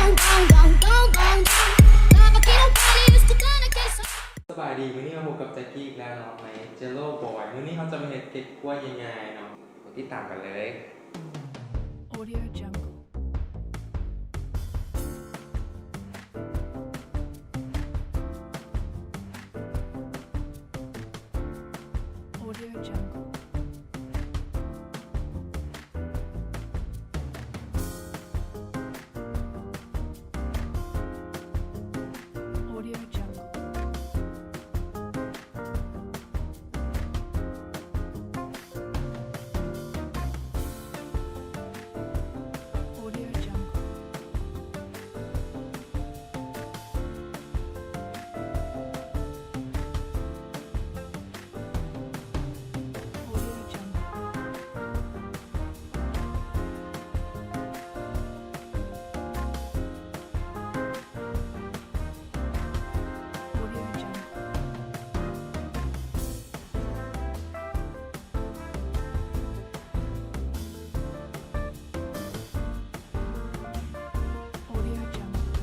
ສະບາຍດີ ມື້ນີ້ມາພົບກັບແຈັກກີ້ອີກແລ້ວເນາະ ໃນ Jello Boy ມື້ນີ້ເຮົາຈະມາເຮັດເກັກກ້ວຍງ່າຍໆເນາະ ໄປຕິດຕາມກັນເລີຍ. Audio Jungle. Audio Jungle. Audio Jungle. Audio Jungle. Audio Jungle. Audio Jungle. Audio Jungle.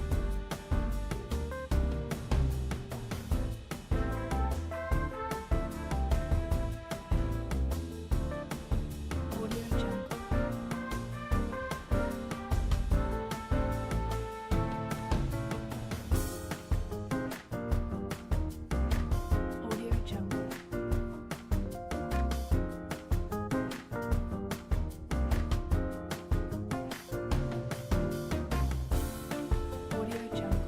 Audio Jungle. Audio Jungle. Audio Jungle.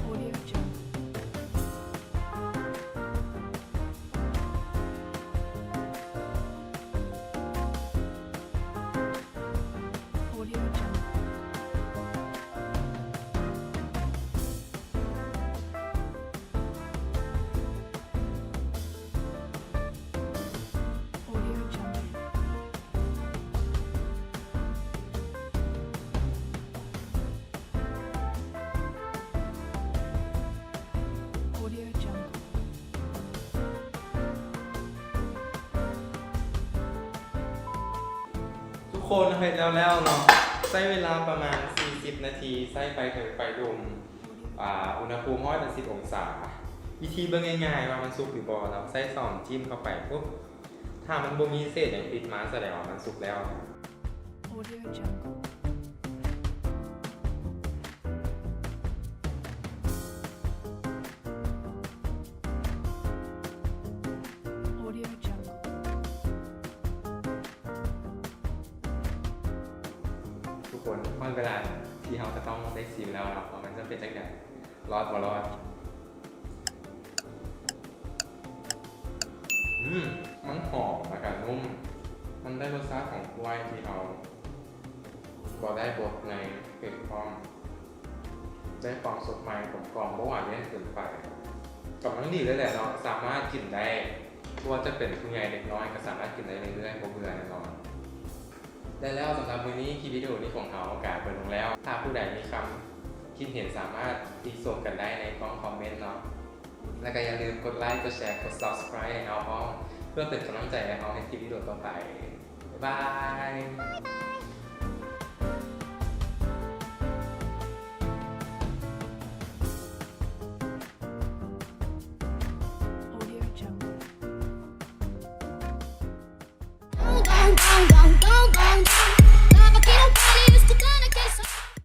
Audio Jungle. Audio Jungle. Audio Jungle. Audio Jungle. ທຸກຄົນ ເຮົາເຮັດແລ້ວແລ້ວເນາະ ໃຊ້ເວລາປະມານສີ່ສິບນາທີ ໃຊ້ໄຟເທິງໄຟລຸ່ມ ອ່າ ອຸນຫະພູມຮ້ອຍແປດສິບອົງສາ. ວິທີເບິ່ງງ່າຍໆວ່າມັນສຸກຫຼືບໍ່ເນາະ ໃຊ້ຊ້ອນຈິ້ມເຂົ້າໄປປຸບ ຖ້າມັນບໍ່ມີເສດຫຍັງຕິດມາ ສະແດງວ່າມັນສຸກແລ້ວ. Audio Jungle. Audio Jungle. ທຸກຄົນ ຮອດເວລາທີ່ເຮົາຈະຕ້ອງໄດ້ຊີມແລ້ວເນາະ ວ່າມັນຈະເປັນຈັ່ງໃດ ລອດບໍ່ລອດ. ອືມ ມັນຫອມ ແລ້ວກະນຸ້ມ ມັນໄດ້ລົດຊາດຂອງກ້ວຍທີ່ເຮົາບໍ່ໄດ້ບົດໃນເປັກພ້ອມ ໄດ້ຄວາມສົດໃໝ່ ກົມກ່ອມ ບໍ່ຫວານເຢັນເກີນໄປ ກຳລັງດີເລີຍແຫຼະເນາະ ສາມາດກິນໄດ້ ບໍ່ວ່າຈະເປັນຜູ້ໃຫຍ່ເດັກນ້ອຍ ກໍສາມາດກິນໄດ້ເລື້ອຍໆ ບໍ່ເບື່ອແນ່ນອນ. ແລະ ແລ້ວສຳລັບມື້ນີ້ ຄລິບວິດີໂອນີ້ຂອງເຮົາກະເບິ່ງລົງແລ້ວ ຖ້າຜູ້ໃດມີຄຳຄິດເຫັນ ສາມາດຕິຊົມກັນໄດ້ໃນຊ່ອງຄອມເມັນເນາະ ແລະ ກະຢ່າລືມກົດໄລ ກົດແຊ ກົດ Subscribe ໃຫ້ເຮົາພ້ອມ ເພື່ອເປັນກຳລັງໃຈໃຫ້ເຮົາເຮັດຄລິບວິດີໂອຕໍ່ໄປ. ບາຍບາຍ. Audio Jungle.